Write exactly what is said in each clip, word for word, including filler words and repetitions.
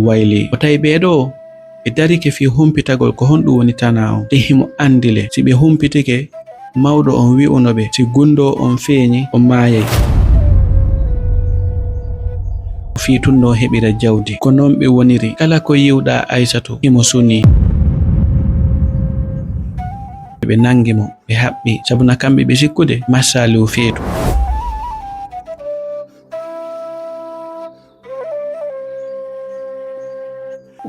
wayli. O tawi ɓee ɗoo, ɓe darike fii humpitagol ko honɗum woni tanaa on. Te himo anndi le, si ɓe humpitike, mawɗo on wi'uno ɓe, si gunndoo on feeñi, on maayay. Fii tun no heɓira jawdi. Ko non ɓe woniri. Kala ko yi'uɗaa Aysatu, himo sunii. Ɓe nangi mo, ɓe haɓɓi. Sabu na kamɓe ɓe sikkude, Maa Saaliw feetu.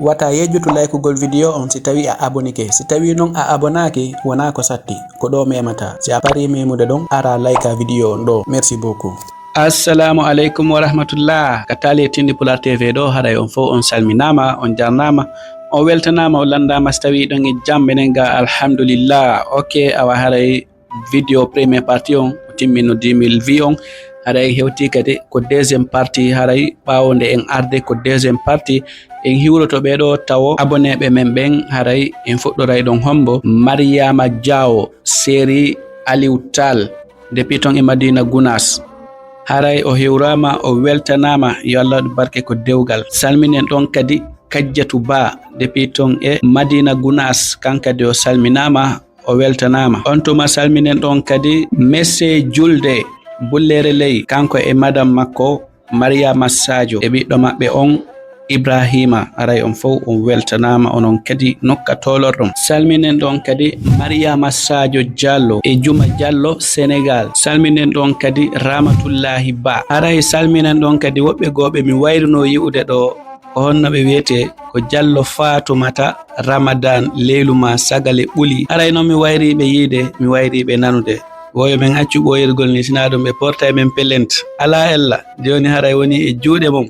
Wata yejjutu laykugol video on si tawi a abonike. Si tawi non a abonaaki, wonaa ko satti. Ko ɗoo memata. Si a parii memude ɗon, ara layka video on ɗoo. Merci beaucoup. Assalamu aleykum wa rahmatullah. Ka taali e Tindi Pulaar T V ɗoo, haray on fow on salminaama, on jarnaama, on weltanaama, on lanndaama si tawi ɗon e jam, menen ga alhamdulillah. Ok, awa haray video première partie on, o timmino dix mille vues on. Haray hewti kadi ko deuxième partie, haray ɓaawo nde en arde ko deuxième partie, en hiwroto ɓee ɗoo tawo abonné ɓe men ɓen, haray en fuɗɗoray ɗon hombo, Mariama Diawo, série Aliou Tall, depuis ton e Madina Gounass. Haray o hiwraama, o weltanaama, yo Allah waɗu barke ko dewgal. Salminen ɗon kadi Kajjatu Ba, depuis ton e Madina Gounass, kan kadi o salminaama, o weltanaama. On tuma salminen ɗon kadi Messe Julde Bulleere Ley, kanko e madam makko Mariama Sadio e ɓiɗɗo maɓɓe on Ibrahima. Haray on fow on weltanaama, onon kadi nokka toolorɗon. Salminen ɗon kadi Mariama Sadio Diallo e Juma Diallo Senegal. Salminen ɗon kadi Ramatullahi Ba. Haray salminen ɗon kadi woɓɓe gooɓe mi wayrunoo yi'ude ɗoo. Ko honno ɓe wi'etee? Ko Jallo Faatumata Ramadan, Leylu maa Sagale Ɓuli. Haray non mi wayrii ɓe yiide, mi wayrii ɓe nanude. Wo yo men accu ɓooyirgol nii, sinaa ɗum ɓe portay men pelent. Alaa ella, jooni haray wonii e juuɗe mon.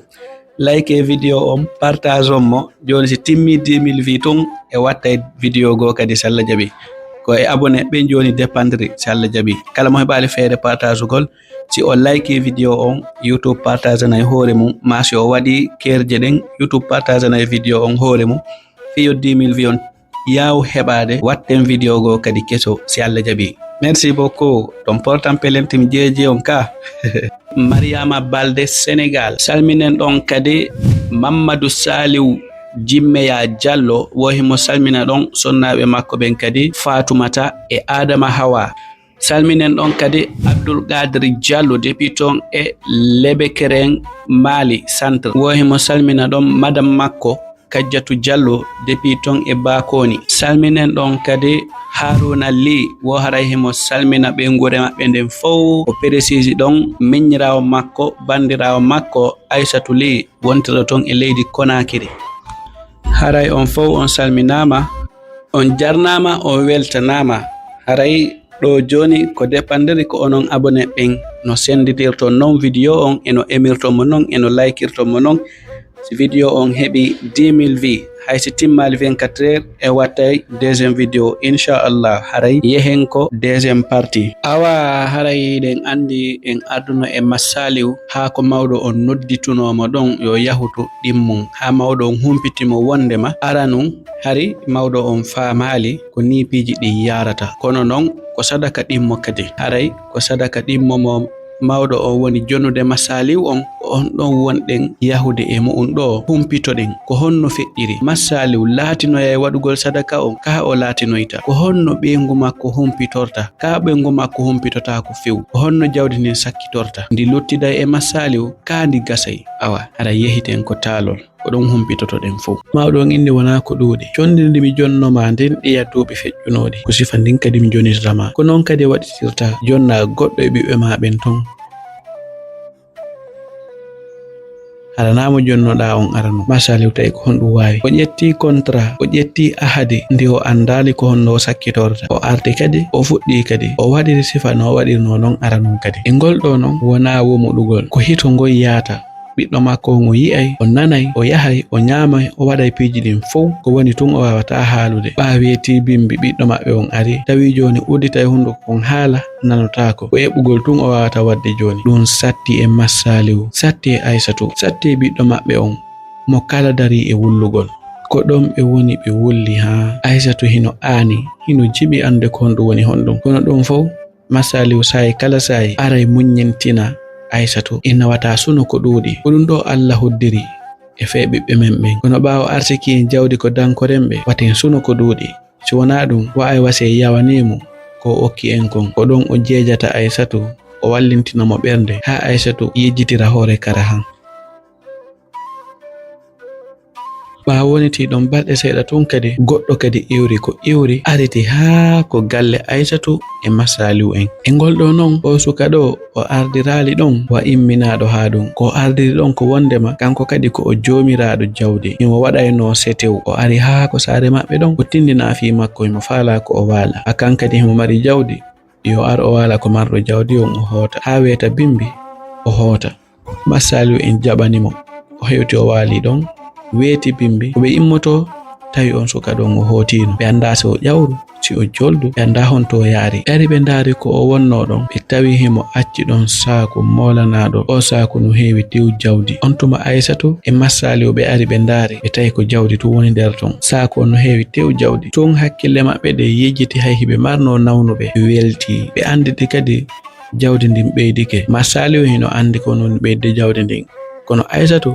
Like video on, partage on mo. Jooni si timmii dix mille vues tun, e wattay video goo kadi si Alla jaɓii. Ko e abonné ɓen jooni dépendre si Alla jaɓii. Kala mo heɓaali feere partagugol, si o like video on, YouTube partagenay hoore mum, maa si o waɗii keerje ɗen, YouTube partagenay video on hoore mum, fii yo dix mille vues on yaaw heɓaade, watten video goo kadi keso, si Alla jaɓii. Merci beaucoup. Ɗon portan pelenti mi jeeji on ka. Mariama Balde Senegal. Salminen ɗon kadi Mammadu Saliw Jimmeya Diallo, wo himo salmina ɗon sonnaaɓe makko ɓen kadi, Faatumata e Adama Hawa. Salminen ɗon kadi Abdul Qadir Diallo, depuis ton e Lebekeren, Mali Centre. Wo himo salmina ɗon madam makko, Kajjatu Diallo, depuis ton e Bakoni. Salminen ɗon kadi Haruna Ly, wo haray himo salmina ɓeynguure maɓɓe nden fow. O précise ɗon miñiraawo makko, banndiraawo makko, Aysatu Ly, wontiro ton e leydi Konakiri. Haray on fow on salminaama, on jarnaama, on weltanaama. Haray ɗoo jooni ko dépendre ko onon abonné ɓen no sennditirton non video on, e no aimirton mo non, e no likirton mo non. Si video on heɓii dix mille vues, hay si timmaali vingt-quatre heures, e wattay deuxième video, inchallah. Haray yehen ko deuxième partie. Awa, haray hiɗen anndi en arduno e Maa Saliw, haa ko mawɗo on nodditunoo mo ɗon yo yahu to ɗimmum, haa mawɗo on humpiti mo wonndema aranun, hari mawɗo on faamaali ko nii piiji ɗin yaarata. Kono non ko sadaka ɗimmo kadi. Haray ko sadaka ɗimmo mo mawɗo on woni jonude Maa Saliw on, ko on ɗon wonɗen yahude e mu'un ɗoo, humpitoɗen ko honno feƴƴiri. Maa Saliw laatinoyay waɗugol sadaka on, kaa o laatinoyta? Ko honno ɓeyngu makko humpitorta, kaa ɓeyngu makko humpitotaako few? Ko honno jawdi ndin sakkitorta? Ndi luttiday e Maa Saliw, kaa ndi gasay? Awa, hara yehiten ko taalol. Ko ɗum humpitotoɗen fow. Mawɗo on inni wonaa ko ɗuuɗi. Conndi ndi mi jonno maa ndin, ɗiya duuɓi feƴƴunooɗi. Ko sifa ndin kadi mi jonirta maa. Ko noon kadi waɗitirta jonnaa goɗɗo e ɓiɓɓe maa ɓen ton. Hara naa mo jonnoɗaa on arano. Maa Saliw, tawi ko honɗum waawi? O ƴetti kontra, o ƴetti ahadi, ndi o anndaali ko honno o sakkitorta. O arti kadi, o fuɗɗii kadi. O waɗiri sifa no o waɗirnoo noon arano kadi. E ngol ɗoo noon, wonaa womuɗugol. Ko hito ngoy yaata. Ɓiɗɗo makko on o yi'ay, o nanay, o yahay, o ñaamay, o waɗay piiji ɗin fow. Ko woni tun o waawataa haalude. Ɓaa weetii bimbi ɓiɗɗo maɓɓe on ari, tawi jooni udditay hunduko kon haala, nanotaako. Ko eɓɓugol tun o waawata waɗde jooni. Ɗun satti e Maa Saliw, satti e Aysatu, satti e ɓiɗɗo maɓɓe on, mo kala darii e wullugol. Ko ɗon ɓe woni ɓe wulli haa Aysatu hino aani, hino jiɓi annde ko honɗum woni honɗum. Kono ɗun fow, Maa Saliw saa'i kala saa'i aray muññintina Aysatu, e nawataa suno ko ɗuuɗi. Ko ɗun ɗoo Alla hoddiri e fee ɓiɓɓe men ɓen. Kono ɓaawo arsiki en jawdi ko dankoren ɓe, waten suno ko ɗuuɗi. Si wonaa ɗun, wa'ay wasee yawanii mo ko o okki en kon. Ko ɗon o jeejata Aysatu, o wallintina mo ɓernde, haa Aysatu yejjitira hoore karahan. Ɓaawo wonitii ɗon balɗe seeɗa tun kadi, goɗɗo kadi iwri. Ko iwri ariti haa ko galle Aysatu e Massaaliw en. E ngol ɗoo non, oo suka ɗoo, o ardiraali ɗon wa imminaaɗo haa ɗun. Ko o ardiri ɗon ko wonndema kanko kadi ko o joomiraaɗo jawdi. Himo waɗaynoo setew. O ari haa ko saare maɓɓe ɗon, o tinndinaa fii makko, himo faalaa ko o waala. A kan kadi himo mari jawdi, yo ar o waala ko marɗo jawdi on, o hoota. Haa weeta bimbi, o hoota. Massaaliw en jaɓani mo. O hewti o waali ɗon, weeti bimbi. Ko ɓe immotoo, tawi on suka ɗon o hootiino. Ɓe anndaa si o ƴawru, si o joldu, ɓe anndaa honto o yaari. Ɓe ari ɓe ndaari ko o wonnoo ɗon, ɓe tawi himo acci ɗon saaku moolanaaɗo. O saaku no heewi tew jawdi. On tuma Aysatu e Massaaliw ɓe ari ɓe ndaari, ɓe tawi ko jawdi tun woni nder ton. Saaku on no heewi tew jawdi. Tun hakkille maɓɓe ɗe yejjiti hay hiɓe marnoo nawnuɓe, ɓe welti. Ɓe annditi kadi jawdi ndin ɓeydike. Massaaliw hino anndi ko woni ɓeyde jawdi ndin. Kono Aysatu,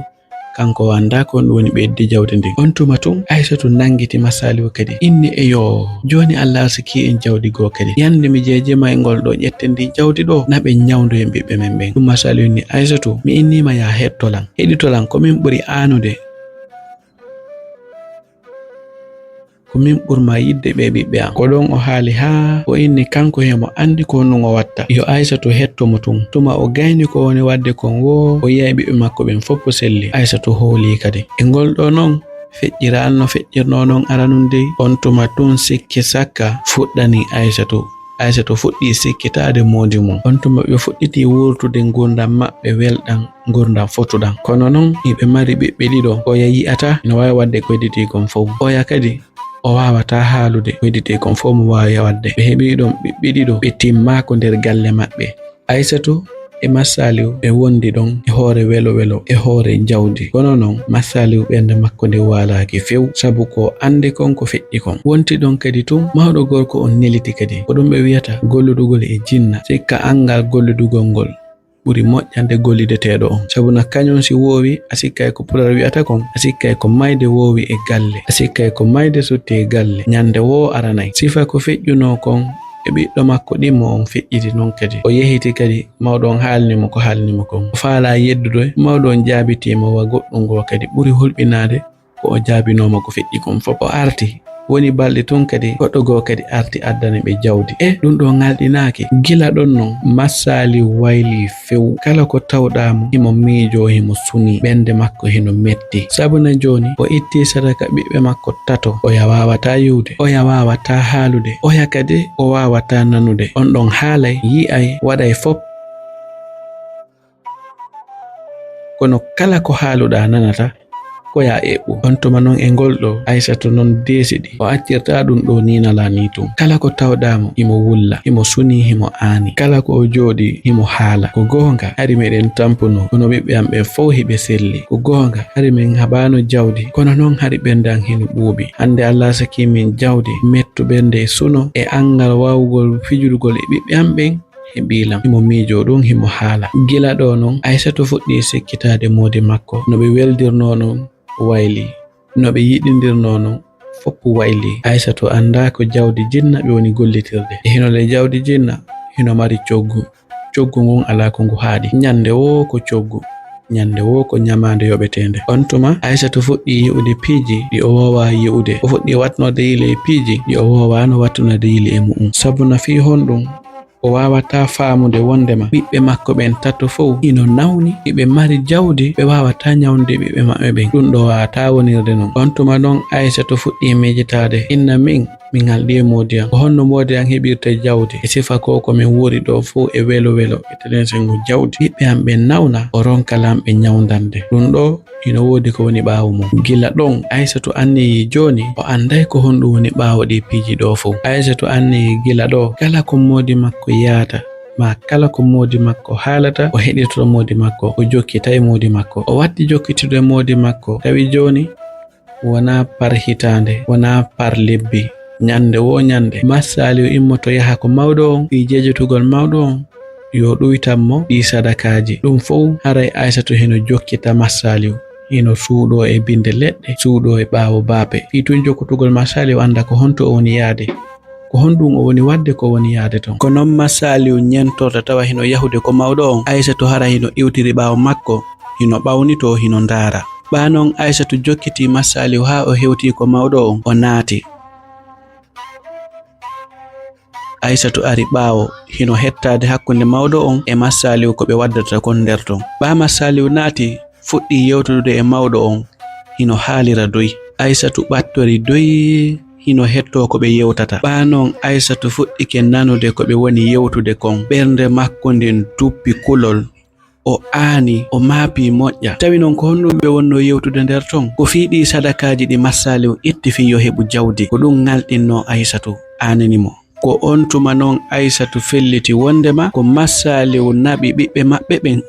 kanko o anndaa ko woni ɓeyde jawdi ndin. On tuma tun, Aysatu nanngiti Massaaliw kadi. Inni e yoo, jooni Alla arsiki en jawdi goo kadi. Yande mi jeejima e ngol ɗoo ƴetten ndi jawdi ɗoo, na ɓe ɲawndoyen ɓiɓɓe men ɓen. Tun Massaaliw inni, Aysatu, mi innii ma yaa heɗto lan. Heɗito lan, ko min ɓuri aanude. Ko min ɓuri ma yidde ɓee ɓiɓɓe an. Ko ɗon o haali haa o inni kanko himo anndi ko honɗun o watta. Yo Aysatu hetto mo tun. Tuma o gayni ko woni waɗde kon woo, o yi'ay ɓiɓɓe makko ɓen fow selli. Aysatu hoolii kadi. E ngol ɗoo non, feƴƴiraali no feƴƴirnoo non aranun dey. On tuma tun sikki sakka fuɗɗanii Aysatu. Aysatu fuɗɗii sikkitaade moodi mun. On tuma ɓe fuɗɗitii wuurtude ngurndan maɓɓe welɗan, ngurndan fotuɗan. Kono non, hiɓe mari ɓiɓɓe ɗiɗo. Oya yi'ataa, hino waawi waɗde ko hedditii kon fow. Oya kadi, o waawataa haalude ko hedditii kon fow mo waawi waɗde. Ɓe heɓii ɗon ɓiɓɓe ɗiɗo, ɓe timmaako nder galle maɓɓe. Aysatu e Massaaliw ɓe wondi ɗon e hoore welo-welo, e hoore jawdi. Kono non, Massaaliw ɓernde makko nde waalaaki few, sabu ko o anndi kon ko feƴƴi kon. Wonti ɗon kadi tun, mawɗo gorko on neliti kadi. Ko ɗum ɓe wi'ata golludugol e jinna. Sikka anngal golludugol ngol ɓuri moƴƴande gollideteeɗo on. Sabu na kañum si woowi, a sikkay ko Pulaar wi'ata kon, a sikkay ko mayde woowi e galle, a sikkay ko mayde sutti e galle, ñande woo aranay. Sifa ko feƴƴunoo kon e ɓiɗɗo makko ɗimmo on feƴƴiti non kadi. O yehiti kadi, mawɗo on haalni mo ko haalni mo kon. O faalaa yeddude, mawɗo on jaabitii mo wa goɗɗum ngoo kadi ɓuri hulɓinaade ko o jaabinoo mo ko feƴƴi kon fow. O arti. Woni balɗe tun kadi, goɗɗo goo kadi arti addani ɓe jawdi. E ɗun ɗoo ŋalɗinaaki. Gila ɗon non, Massaaliw waylii few. Kala ko tawɗaa mo, himo miijoo, himo sunii. Ɓernde makko hino metti. Sabu na jooni, o ittii sadaka ɓiɓɓe makko tato. Oya waawataa yi'ude. Oya waawataa haalude. Oya kadi, o waawataa nanude. On ɗon haalay, yi'ay, waɗay fow. Kono kala ko haaluɗaa nanata, ko yaa eɓɓu. On tuma non e ngol ɗoo, Aysatu non deesiɗi. O accirtaa ɗun ɗoo nii nalaa nii tun. Kala ko tawɗaa mo, himo wulla, himo sunii, himo aani. Kala ko o jooɗii, himo haala. Ko goonga, hari meɗen tampunoo, kono ɓiɓɓe am ɓen fow hiɓe selli. Ko goonga, hari men haɓaano jawdi, kono non hari ɓernde an hino ɓuuɓi. Hande Alla arsakii men jawdi, mettu ɓernde e suno, e anngal waawugol fijurgol e ɓiɓɓe am ɓen, heɓii lan. Himo miijoo ɗun, himo haala. Gila ɗoo non, Aysatu fuɗɗii sikkitaade moodi makko. No ɓe weldirnoo non waylii. No ɓe yiɗindirnoo non fow waylii. Aysatu anndaa ko jawdi jinna ɓe woni gollitirde. E hino le jawdi jinna, hino mari coggu. Coggu ngun alaa ko ngu haaɗi. Ñande woo ko coggu. Ñande woo ko ñamaande yoɓeteende. On tuma, Aysatu fuɗɗii yi'ude piiji ɗi o woowaa yi'ude. O fuɗɗii wattunoode yile e piiji ɗi o woowaano wattunoode yile e mu'un. Sabu na fii honɗun? O waawataa faamude wondema ɓiɓɓe makko ɓen tato fow hino nawni, hiɓe mari jawdi, ɓe waawataa ñawnude ɓiɓɓe maɓɓe ɓen. Ɗun ɗoo waawataa wonirde non. On tuma non, Aysatu fuɗɗii miijitaade, inna min, min ŋalɗi e moodi an. Ko honno moodi an heɓirta jawdi e sifa ko ko min woni ɗoo fow e welo welo e telensengo jawdi? Ɓiɓɓe am ɓen nawna, o ronka lan ɓe ñawndande. Ɗun ɗoo hino woodi ko woni ɓaawo mun. Gila ɗon, Aysatu anniyii jooni o annday ko honɗun woni ɓaawo ɗii piiji ɗoo fow. Aysatu anniyii gila ɗoo kala ko moodi makko yaata, maa kala ko moodi makko haalata, o heɗitoto moodi makko, o jokkita e moodi makko. O watti jokkitude moodi makko, tawi jooni wonaa par hitaande, wonaa par lebbi. Ñande woo ñande, Massaaliw immoto yaha ko mawɗo on, fii jejjitugol mawɗo on, yo ɗuytan mo ɗii sadakaaji. Ɗun fow haray Aysatu hino jokkita Massaaliw. Hino suuɗoo e binde leɗɗe, suuɗoo e ɓaawo baape. Fii tun jokkotugol Masaliw annda ko honto o woni yaade. Ko honɗun o woni waɗde ko woni yaade ton. Ko non Masaliw ñentorta tawa hino yahude ko mawɗo on. Aysatu hara hino iwtiri ɓaawo makko, hino ɓawnitoo, hino ndaara. Ɓaa non Aysatu jokkitii Masaliw haa o hewtii ko mawɗo on, o naati. Aysatu ari ɓaawo, hino hettaade hakkunde mawɗo on e Masaliw ko ɓe waddata kon nder ton. Ɓaa Masaliw naati, fuɗɗii yewtude e mawɗo on, hino haalira doy. Aysatu ɓattori doy, hino hettoo ko ɓe yewtata. Ɓaa non Aysatu fuɗɗike nanude ko ɓe woni yewtude kon. Ɓernde makko nden duppi kulol. O aani, o maapii moƴƴa. Tawi non ko honɗun ɓe wonnoo yewtude nder ton? Ko fii ɗii sadakaaji ɗi Masaliw itti fii yo heɓu jawdi. Ko ɗun ŋalɗinnoo Aysatu, aanini mo. Ko on tuma non Aysatu felliti wondema ko Masaliw naɓi ɓiɓɓe maɓɓe ɓen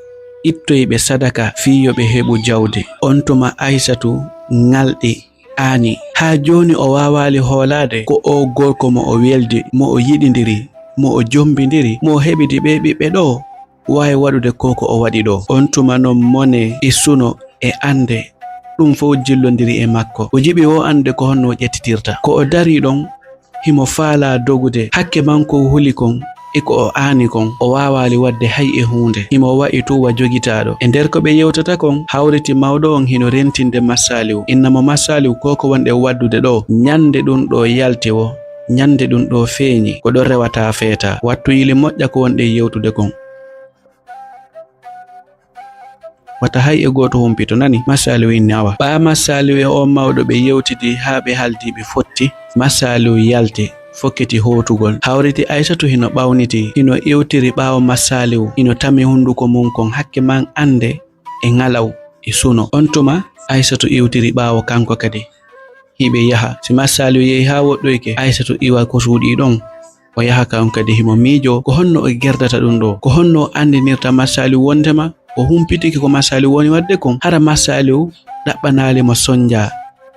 ittoyɓe sadaka fii yo ɓe heɓu jawdi. On tuma Aysatu ŋalɗi, aani. Haa jooni o waawaali hoolaade ko oo gorko mo o weldi, mo o yiɗindiri, mo o jombindiri, mo o heɓidi ɓee ɓiɓɓe ɗoo, waawi waɗude ko ko o waɗi ɗoo. On tuma non mone e suno e annde, ɗun fow jillondiri e makko. O jiɓi o annde ko honno o ƴettitirta. Ko o darii ɗon, himo faalaa dogude. Hakke makko huli kon e ko o aani kon, o waawaali waɗde hay e huunde. Himo wa'i tun wa jogitaaɗo. E nder ko ɓe yewtata kon, hawriti mawɗo on hino rentinde Masaliw. Inna mo Masaliw ko ko wonɗen waɗdude ɗoo, ñande ɗun ɗoo yalti woo, ñande ɗun ɗoo feeñi, ko ɗon rewataa feetaa. Wattu yili moƴƴa ko wonɗen yewtude kon. Wata hay e gooto humpito, nani? Masaliw inni awa. Ɓaa Masaliw e on mawɗo ɓe yewtidi haa ɓe haaldi ɓe fotti, Masaliw yalti, fokkiti hootugol. Hawriti Aysatu hino ɓawnitii, hino iwtiri ɓaawo Masaliw, hino tami hunduko mun kon hakke man annde e ŋalaw e suno. On tuma, Aysatu iwtiri ɓaawo kanko kadi. Hiɓe yaha. Si Masaliw yehi haa woɗɗoyke, Aysatu iwa ko suuɗii ɗon. O yaha kan kadi himo miijoo ko honno o gerdata ɗun ɗoo, ko honno o anndinirta Masaliw wondema o humpitike ko Masaliw woni waɗde kon. Hara Masaliw ɗaɓɓanaali mo sonjaa,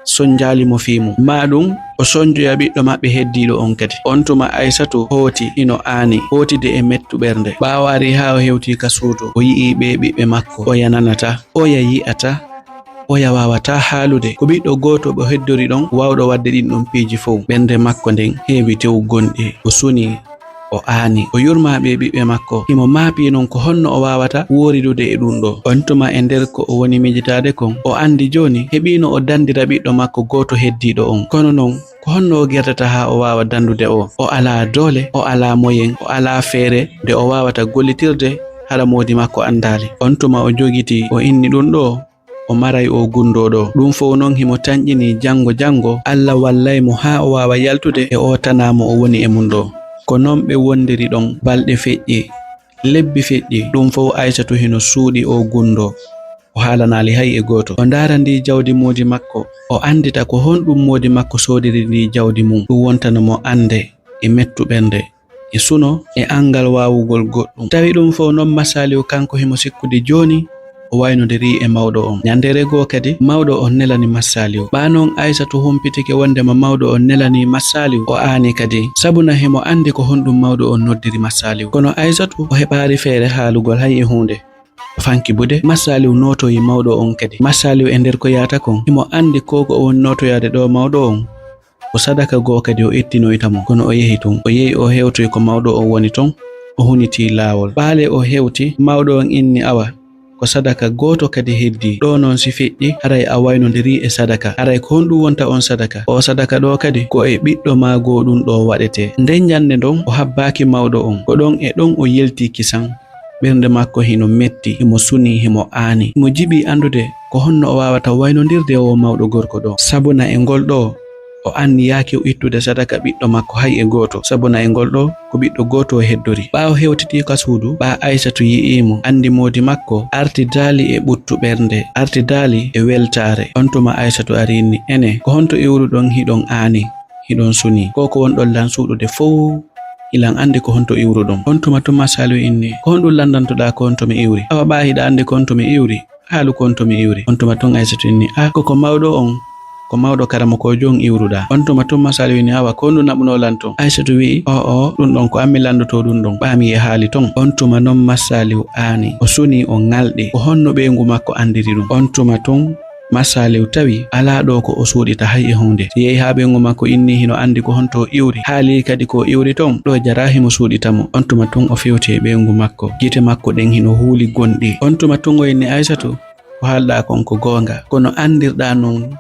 sonjaali mo fii mun. Maa ɗun o sonjoya ɓiɗɗo maɓɓe heddiiɗo on kadi. On tuma Aysatu hooti hino aani, hootide e mettu ɓernde. Ɓaawo ari haa o hewtii ka suudu, o yi'ii ɓee ɓiɓɓe makko, oya nanataa, oya yi'ataa. Oya waawataa haalude. Ko ɓiɗɗo gooto ɓe heddori ɗon waawɗo waɗde ɗin ɗon piiji fow. Ɓernde makko nden heewi tew gonɗi. O sunii, o aani, o yurmaa ɓee ɓiɓɓe makko. Himo maapii non ko honno o waawata wooridude e ɗun ɗoo. On tuma e nder ko o woni miijitaade kon, o anndi jooni heɓiino o dandira ɓiɗɗo makko gooto heddiiɗo on. Kono non, ko honno o gerdata haa o waawa dandude o? O alaa doole, o alaa moyen, o alaa feere nde o waawata gollitirde hara moodi makko anndaali. On tuma o jogitii, o inni ɗun ɗoo, o maray oo gundoo ɗoo. Ɗun fow non himo tanƴinii janngo janngo, Alla wallay mo haa o waawa yaltude e oo tanaa mo o woni e mun ɗoo. Ko non ɓe wondiri ɗon, balɗe feƴƴi, lebbi feƴƴi, ɗun fow Aysatu hino suuɗi oo gundoo. O haalanaali hay e gooto. O ndaara ndii jawdi moodi makko, o anndita ko honɗun moodi makko soodiri ndii jawdi mun. Ɗun wontana mo annde e mettu ɓernde. E suno, e anngal waawugol goɗɗun. Tawi ɗun fow non Masaliw kanko himo sikkude jooni o waynondirii e mawɗo on. Ñandeere goo kadi, mawɗo on nelani Masaliw. Ɓaa non Aysatu humpitike wondema mawɗo on nelanii Masaliw, o aani kadi. Sabuna himo anndi ko honɗun mawɗo on noddiri Masaliw. Kono Aysatu o heɓaali feere haalugol hay e huunde. O fanki buuɗe, Masaliw nootoyi mawɗo on kadi. Masaliw e nder ko yaata kon, himo anndi ko ko o woni nootoyaade ɗoo mawɗo on. Ko sadaka goo kadi o ittinoyta mo, kono o yehi tun. O yehi o hewtoyi ko mawɗo on woni ton, o hunitii laawol. Ɓaale o hewti, mawɗo on inni, awa, ko sadaka gooto kadi heddii. Ɗoo non si feƴƴi, haray a waynondirii e sadaka. Haray ko honɗun wonta on sadaka? Oo sadaka ɗoo kadi, ko e ɓiɗɗo maa goo ɗun ɗoo waɗetee. Nden ñannde ndon, o habbaaki mawɗo on. Ko ɗon e ɗon o yeltii kisan. Ɓernde makko hino metti, himo sunii, himo aani. Himo jiɓii anndude ko honno o waawata waynondirde e oo mawɗo gorko ɗoo. Sabuna e ngol ɗoo, o anniyaaki o ittude sadaka ɓiɗɗo makko hay e gooto. Sabuna e ngol ɗoo, ko ɓiɗɗo gooto o heddori. Ɓaa o hewtitii ka suudu, ɓaa Aysatu yi'ii mo, anndi moodi makko artidaali e ɓuttu ɓernde, artidaali e weltaare. On tuma Aysatu ari inni, ene, ko honto iwruɗon hiɗon aani, hiɗon sunii? Ko ko wonɗon lan suuɗude fow, hilan anndi ko honto iwruɗon. On tuma tun Masaliw inni, ko honɗun lanndantoɗaa ko honto mi iwri? Awa ɓaa hiɗa anndi ko honto mi iwri? Haalu ko honto mi iwri. On tuma tun Aysatu inni, a, ko ko mawɗo on, ko mawɗo karamokoojo on iwruɗaa. On tuma tun Masaliw inni, awa ko honɗun naɓunoo lan ton? Aysatu wi'i, o'o, ɗun ɗon ko an mi lanndotoo ɗun ɗon. Ɓaa mi yehaali ton. On tuma non Masaliw aani. O sunii, o ŋalɗi. Ko honno ɓeyngu makko anndiri ɗun? On tuma tun Masaliw tawi alaa ɗo ko o suuɗita hay e huunde. Si yehi haa ɓeyngu makko inni hino anndi ko honto o iwri, haali kadi ko o iwri ton, ɗo jaraa himo suuɗita mo. On tuma tun o fewti e ɓeyngu makko. Gite makko ɗen hino huuli gonɗi. On tuma tun o inni Aysatu, ko haalɗaa kon ko goonga. Kono anndirɗaa non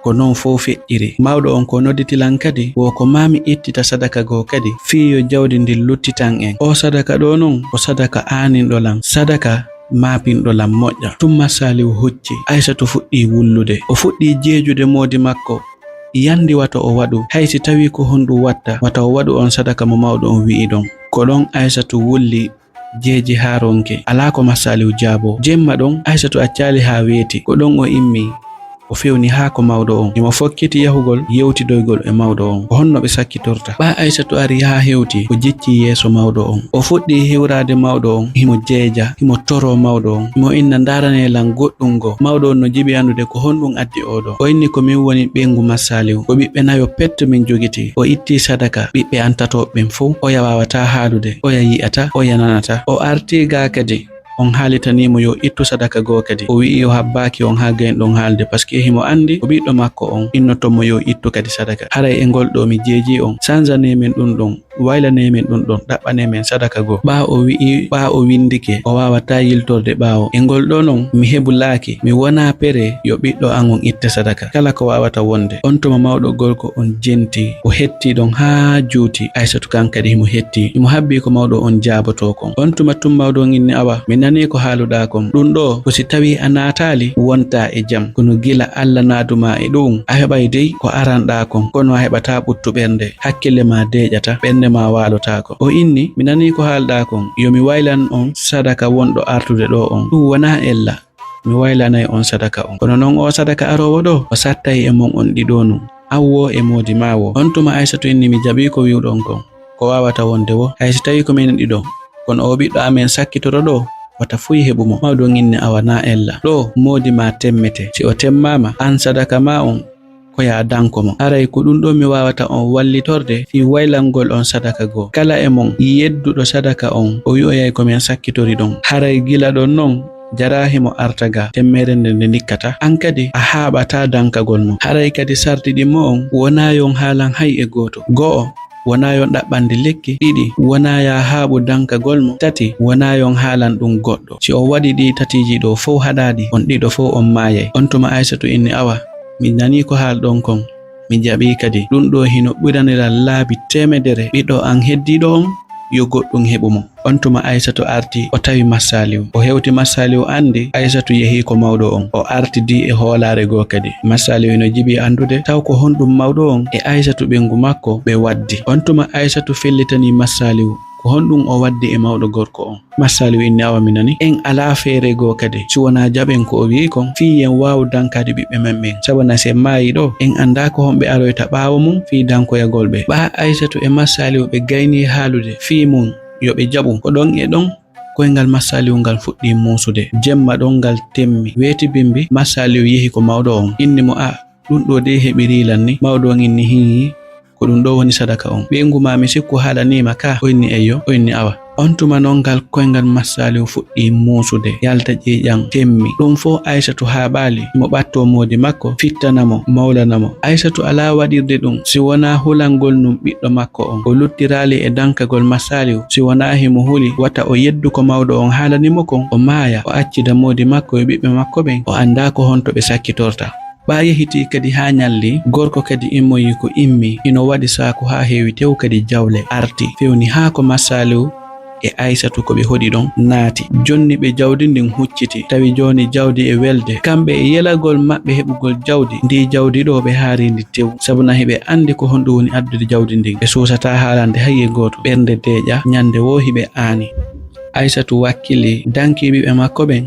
ko non fow feƴƴiri. Mawɗo on ko nodditi lan kadi, wo ko maa mi ittita sadaka goo kadi, fii yo jawdi ndin luttitan en. O sadaka ɗoo non, ko sadaka aaninɗo lan, sadaka maapinɗo lan moƴƴa. Tun Masaliw hucci, Aysatu fuɗɗii wullude. O fuɗɗii jeejude moodi makko, yandi wata o waɗu, hay si tawii ko honɗun watta, wata o waɗu on sadaka mo mawɗo on wi'i ɗon. Ko ɗon Aysatu wulli jeeji haa ronki. Alaa ko Masaliw jaaboo. Jemma ɗon, Aysatu accaali haa weeti. Ko ɗon o immii. O fewni haa ko mawɗo on. Himo fokkiti yahugol yewtidoygol e mawɗo on. Ko honno ɓe sakkitorta? Ɓaa Aysatu ari haa hewti, o jicci yeeso mawɗo on. O fuɗɗii hiwraade mawɗo on. Himo jeeja, himo toroo mawɗo on. Himo inna, "Ndaaranee lan goɗɗun goo." Mawɗo on no jiɓi anndude ko honɗun addi oo ɗoo. O inni, "Ko min woni ɓeyngu Masaliw. Ko ɓiɓɓe nayo pet min jogitii." O ittii sadaka ɓiɓɓe an tatooɓe ɓen fow. Oya waawataa haalude, oya yi'ataa, oya nanataa. O artii gaa kadi, on haalitanii mo yo ittu sadaka goo kadi. O wi'i o habbaaki on haa gayni ɗon haalde, paske himo anndi ko ɓiɗɗo makko on innoto mo yo ittu kadi sadaka. Haray e ngol ɗoo mi jeejii on, sanjanee men ɗun ɗon, waylanee men ɗun ɗon, ɗaɓɓanee men sadaka goo. Ɓaa o wi'i, ɓaa o winndike, o waawataa yiltorde ɓaawo. E ngol ɗoo non, mi hebulaaki, mi wonaa pere yo ɓiɗɗo an on itta sadaka. Kala ko waawata wonde. On tuma mawɗo gorko on jenti, o hetti ɗon haa juuti. Aysatu kan kadi himo hetti, himo habbii ko mawɗo on jaabotoo kon. On tuma tun mawɗo on inni, "Awa, mi nanii ko haaluɗaa kon. Ɗun ɗoo, ko si tawii a naataali, wontaa e jam. Kono gila Alla naadu maa e ɗu'un, a heɓay dey ko aranɗaa kon, kono a heɓataa ɓuttu ɓernde. Hakkille maa deeƴataa, ɓernde maa waalotaako." O inni, "Mi nanii ko haalɗaa kon. Yo mi waylan on sadaka wonɗo artude ɗoo on. Ɗun wonaa ella." Mi waylanay on sadaka on. Kono non oo sadaka aroowo ɗoo, o sattay e mon on ɗiɗo nun. An woo e moodi maa woo. On tuma Aysatu inni, "Mi jaɓii ko wi'uɗon kon. Ko waawata wonde woo, hay si tawii ko menen ɗiɗo, kono oo ɓiɗɗo amen sakkitoro ɗoo, wata fuy heɓu mo." Mawɗo on inni, "Awa naa ella. Ɗoo, moodi maa temmete. Si o temmaama, an sadaka maa on, ko yaa danko mo. Haray ko ɗun ɗoo mi waawata on wallitorde fii waylangol on sadaka goo. Kala e mon yedduɗo sadaka on, o wi'oyay ko men sakkitori ɗon. Haray gila ɗon non, jaraa himo arta gaa, temmeere nden nde ndikkata. An kadi a haaɓataa dankagol mo. Haray kadi sarti ɗin mo on, wonaa yo on haalan hay e gooto. Go'o, wonaa yo on ɗaɓɓande lekki. Ɗiɗi, wonaa yaa haaɓu dankagol mo. Tati, wonaa yo on haalan ɗun goɗɗo. Si on waɗii ɗii tatiiji ɗoo fow haɗaaɗi, on ɗiɗo fow on maayay." On tuma Aysatu inni, "Awa, mi nanii ko haalɗon kon. Mi jaɓii kadi. Ɗun ɗoo hino ɓuranilan laabi teemedere ɓiɗɗo an heddiiɗo on, yo goɗɗun heɓu mo." On tuma Aysatu arti, o tawi Masaliw. O hewti Masaliw anndi Aysatu yehii ko mawɗo on. O artidii e hoolaare goo kadi. Masaliw hino jiɓi anndude taw ko honɗun mawɗo on e Aysatu ɓeyngu makko ɓe waddi. On tuma Aysatu fellitanii Masaliw ko honɗun o waddi e mawɗo gorko on. Masaliw inni, "Awa mi nani. En alaa feere goo kadi si wonaa jaɓen ko o wi'i kon fii yen waawu dankaade ɓiɓɓe men ɓen. Sabana si en maayii ɗoo, en anndaa ko honɓe aroyta ɓaawo mun fii dankoyagol ɓe." Ɓaa Aysatu e Masaliw ɓe gaynii haalude fii mun yo ɓe jaɓu. Ko ɗon e ɗon koyngal Masaliw ngal fuɗɗii muusude. Jemma ɗon ngal temmi. Weeti bimbi, Masaliw yehi ko mawɗo on. Inni mo, "A, ɗun ɗoo dey heɓirii lan ni?" Mawɗo on inni, "Hii, ko ɗun ɗoo woni sadaka on. Ɓeyngu maa mi sikku haalanii ma ka?" O inni, "Eyyo." O inni, "Awa." On tuma non ngal koyngal Masaliw fuɗɗii muusude, yalta ƴiiƴan, temmi. Ɗun fow Aysatu haaɓaali, himo ɓattoo moodi makko, fittana mo, mawlana mo. Aysatu alaa waɗirde ɗun si wonaa hulangol nun ɓiɗɗo makko on. O luttiraali e dankagol Masaliw si wonaa himo huli wata o yeddu ko mawɗo on haalani mo kon, o maaya, o accida moodi makko e ɓiɓɓe makko ɓen, o anndaa ko honto ɓe sakkitorta. Ɓaa yehitii kadi haa ñalli, gorko kadi immoyii ko immi, hino waɗi saaku haa heewi tew kadi jawle arti, fewni haa ko Masaliw e Aysatu ko ɓe hoɗi ɗon naati. Jonni ɓe jawdi ndin hucciti, tawi jooni jawdi e welde. Kamɓe e yelagol maɓɓe heɓugol jawdi, ndii jawdi ɗoo ɓe haari ndi tew, sabuna hiɓe anndi ko honɗun woni addude jawdi ndin. Ɓe suusataa haalande hay e gooto, ɓernde deeƴa, ñande woo hiɓe aani. Aysatu wakkili, danki ɓiɓɓe makko ɓen,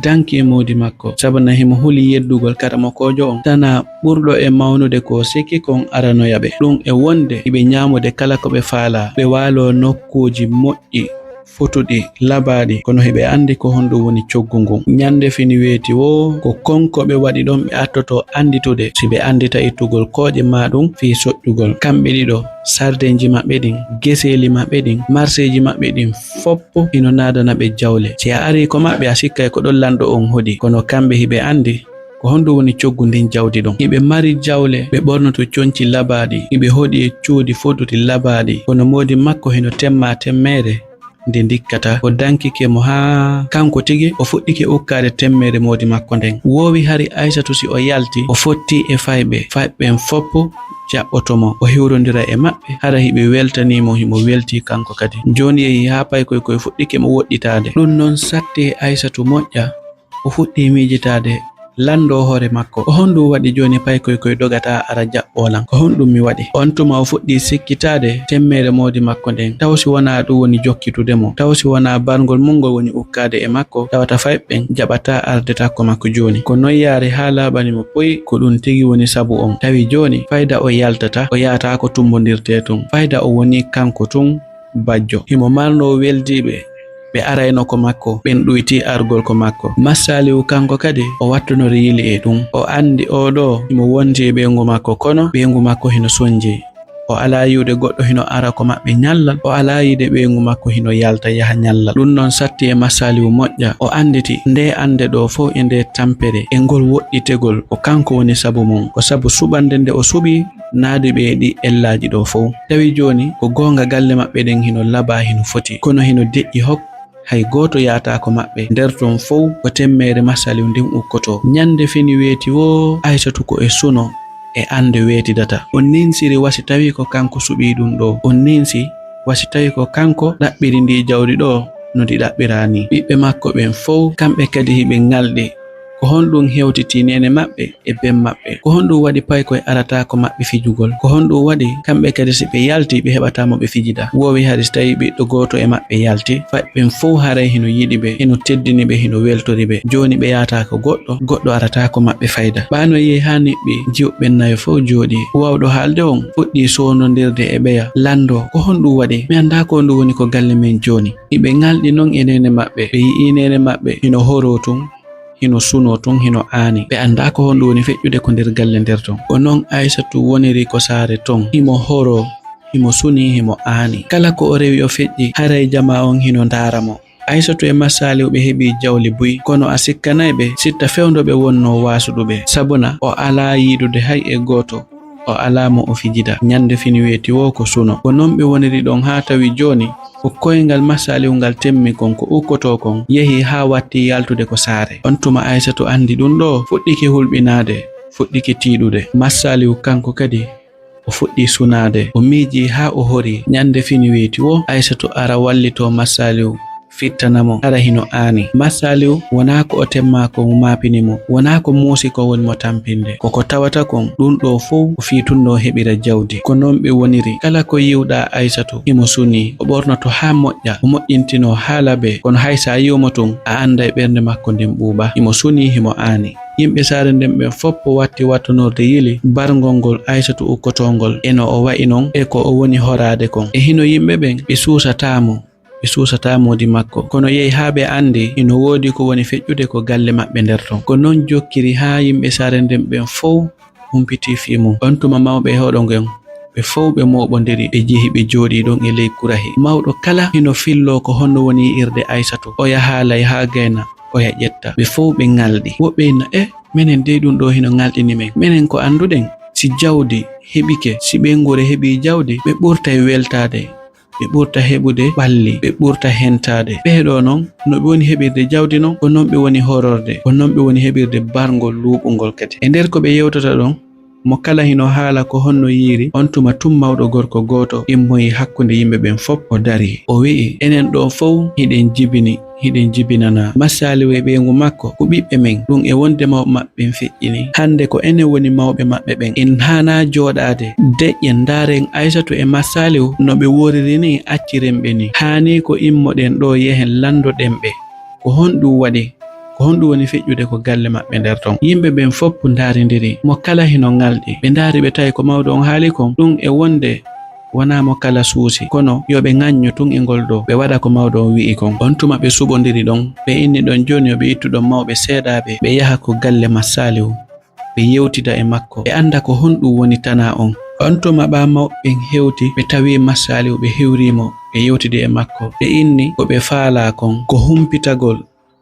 danki e moodi makko, sabana himo huli yeddugol karamokoojo on, tanaa ɓurɗo e mawnude ko sikki kon aranoya ɓe. Ɗun e wonde hiɓe ñaamude kala ko ɓe faalaa, ɓe waaloo nokkuuji moƴƴi, fotuɗi, labaaɗi, kono hiɓe anndi ko honɗun woni coggu ngun. Ñande fini weeti woo, ko kon ko ɓe waɗi ɗon ɓe attoto annditude, si ɓe anndita ittugol kooƴe maa ɗun fii soƴƴugol. Kamɓe ɗiɗo, sardenji maɓɓe ɗin, geseeli maɓɓe ɗin, marseeji maɓɓe ɗin, foppu hino naadana ɓe jawle. Si a arii ko maɓɓe, a sikkay ko ɗon lanɗo on hoɗi. Kono kamɓe hiɓe anndi Ko honɗum woni coggu ndin jawdi ɗon? Hiɓe mari jawle, ɓe ɓornoto conci labaaɗi, hiɓe hoɗi e cuuɗi foduɗi labaaɗi, kono moodi makko hino temma temmeere nde ndikkata. O dankike mo haa kanko tigi o fuɗɗike ukkaade temmeere moodi makko nden. Woowi hari Aysatu si o yalti, o fotti e fayɓe, fayɓe ɓen foppu jaɓɓoto mo, o hiwrondira e maɓɓe, hara hiɓe weltanii mo, himo weltii kanko kadi. Jooni yehi haa paykoy koy fuɗɗike mo woɗɗitaade. Ɗum non satti e Aysatu moƴƴa, o fuɗɗii miijitaade, lanndoo hoore makko. Ko honɗum waɗi jooni paykoy koy dogataa ara jaɓɓoo lan? Ko honɗum mi waɗi? On tuma o fuɗɗii sikkitaade temmeere moodi makko nden. Taw si wonaa ɗum woni jokkitude mo? Taw si wonaa barngol mun ngol woni ukkaade e makko, tawata fayɓe ɓen jaɓataa arde takko makko jooni? Ko non yaari haa laaɓani mo poy, ko ɗum tigi woni sabu on. Tawi jooni fayda o yaltataa, o yahataako tumbondirtee tun. Fayda o wonii kanko tun bajjo. Himo marnoo weldiiɓe, ɓe arayno ko makko, ɓen ɗuytii argol ko makko. Massaaliw kanko kadi, o wattunori yili e ɗum. O anndi oo ɗoo himo wondi e ɓeyngu makko, kono ɓeyngu makko hino sonji. O alaa yi'ude goɗɗo hino ara ko maɓɓe ñallal, o alaa yi'ude ɓeyngu makko hino yalta yaha ñallal. Ɗum non satti e Massaaliw moƴƴa. O annditi ndee annde ɗoo fow e ndee tampere e ngol woɗɗitegol ko kanko woni sabu mun. Ko sabu suɓannde nde o suɓii naadi ɓe e ɗii ellaaji ɗoo fow. Tawi jooni ko goonga galle maɓɓe ɗen hino labaa, hino foti, kono hino deƴƴi hok, hay gooto yaataako maɓɓe. Nder ton fow ko temmeere Massaaliw nden ukkotoo. Ñande fini weeti woo, Aysatu ko e suno e annde weetidata. O ninsiri wa si tawi ko kanko suɓii ɗum ɗoo. O ninsi wa si tawi ko kanko ɗaɓɓiri ndii jawdi ɗoo no ndi ɗaɓɓiraa nii. Ɓiɓɓe makko ɓen fow, kamɓe kadi hiɓe ŋalɗi. Ko honɗum hewtitii neene maɓɓe e ben maɓɓe? Ko honɗum waɗi paykoy arataako maɓɓe fijugol? Ko honɗum waɗi kamɓe kadi si ɓe yalti ɓe heɓataa mo ɓe fijida? Woowi hari si tawii ɓiɗɗo gooto e maɓɓe yalti, fayɓe ɓen fow haray hino yiɗi ɓe, hino teddini ɓe, hino weltori ɓe. Jooni ɓe yaataako goɗɗo, goɗɗo arataako maɓɓe fayda. Ɓaano yehi haa niɓɓi, jiwɓe ɓen nayo fow jooɗii. Waawɗo haalde on fuɗɗii soondondirde e ɓeya, lanndoo, ko honɗum waɗi? Mi anndaa ko honɗum woni ko galle men jooni. Hiɓe ŋalɗi non e neene maɓɓe, ɓe yi'ii neene maɓɓe hino horoo tun, hino sunoo tun, hino aani. Ɓe anndaa ko honɗum woni feƴƴude ko nder galle nder ton. Ko non Aysatu woniri ko saare ton. Himo horoo, himo sunii, himo aani. Kala ko o rewi o feƴƴi, haray jamaa on hino ndaara mo. Aysatu e Massaaliw ɓe heɓii jawle buy, kono a sikkanay ɓe sitta fewndo ɓe wonnoo waasuɗuɓe. Sabuna o alaa yiidude hay e gooto. O alaa mo o fijida. Ñande fini weeti woo ko suno. Ko non ɓe woniri ɗon haa tawi jooni ko koyngal Massaaliw ngal temmi kon, ko ukkotoo kon, yehi haa watti yaltude ko saare. On tuma Aysatu anndi ɗum ɗoo, fuɗɗike hulɓinaade, fuɗɗike tiiɗude. Massaaliw kanko kadi o fuɗɗii sunaade. O miijii haa o horii. Ñande fini weeti woo, Aysatu ara wallitoo Massaaliw. Fittana mo, hara hino aani. Massaaliw wonaa ko o temmaa ko mo maapini mo, wonaa ko muusi ko woni mo tampinde. Ko ko tawata kon, ɗum ɗoo fow ko fii tun no o heɓira jawdi. Ko non ɓe woniri. Kala ko yi'uɗaa Aysatu, himo sunii. O ɓornoto haa moƴƴa, o moƴƴintinoo haa labee. Kono hay si a yi'u mo tun, a annday ɓernde makko nden ɓuuɓaa. Himo sunii, himo aani. Yimɓe saare nden ɓen foppo watti wattunorde yili barngol ngol Aysatu ukkotoo ngol. E no o wa'i non, e ko o woni horaade kon. E hino yimɓe ɓen, ɓe suusataa mo. Ɓe suusataa moodi makko. Kono yehi haa ɓe anndi hino woodi ko woni feƴƴude ko galle maɓɓe nder ton. Ko non jokkiri haa yimɓe saare nden ɓen fow humpitii fii mun. On tuma mawɓe e hoɗo ngon, ɓe fow ɓe mooɓondiri, ɓe jehi ɓe jooɗii ɗon e ley kurahi. Mawɗo kala hino filloo ko honno woni yi'irde Aysatu. Oya haalay haa gayna, oya ƴetta. Ɓe fow ɓe ŋalɗi. Woɓɓe inna, "E, menen dey ɗum ɗoo hino ŋalɗini men. Menen ko annduɗen, si jawdi heɓike, si ɓeynguure heɓii jawdi, ɓe ɓurtay weltaade." Ɓe ɓurta heɓude ɓalli, ɓe ɓurta hentaade. Ɓee ɗoo non, no ɓe woni heɓirde jawdi non, ko non ɓe woni hororde, ko non ɓe woni heɓirde barngol luuɓungol kadi. E nder ko ɓe yewtata ɗon, mo kala hino haala ko honno yi'iri, on tuma tun mawɗo gorko gooto immoyi hakkunde yimɓe ɓen fop, o darii. O wi'i, "Enen ɗoo fow hiɗen jibini." Hiɗen jibinanaa. Massaaliw e ɓeyngu makko ko ɓiɓɓe men, ɗum e wonde mawɓe maɓɓe ɓen feƴƴini. Hannde ko enen woni mawɓe maɓɓe ɓen. En haanaa jooɗaade deƴƴen, ndaaren Aysatu e Massaaliw no ɓe woriri nii, acciren ɓe nii. Haanii ko immoɗen ɗoo, yehen lanndoɗen ɓe. Ko honɗum waɗi? Ko honɗum woni feƴƴude ko galle maɓɓe nder ton? Yimɓe ɓen fop ndaarindiri. Mo kala hino ŋalɗi. Ɓe ndaari, ɓe tawi ko mawɗo on haali kon. Ɗum e wonde wonaa mo kala suusi, kono yo ɓe ŋaññu tun e ngol ɗoo, ɓe waɗa ko mawɗo on wi'i kon. On tuma ɓe suɓondiri ɗon, ɓe inni ɗon jooni yo ɓe ittu ɗon mawɓe seeɗaaɓe, ɓe yaha ko galle Massaaliw, ɓe yewtida e makko, ɓe annda ko honɗum woni tanaa on. On tuma ɓaa mawɓe ɓen hewti, ɓe tawi Massaaliw, ɓe hewri mo, ɓe yewtidi e makko, ɓe inni ko ɓe faalaa kon, ko humpitagol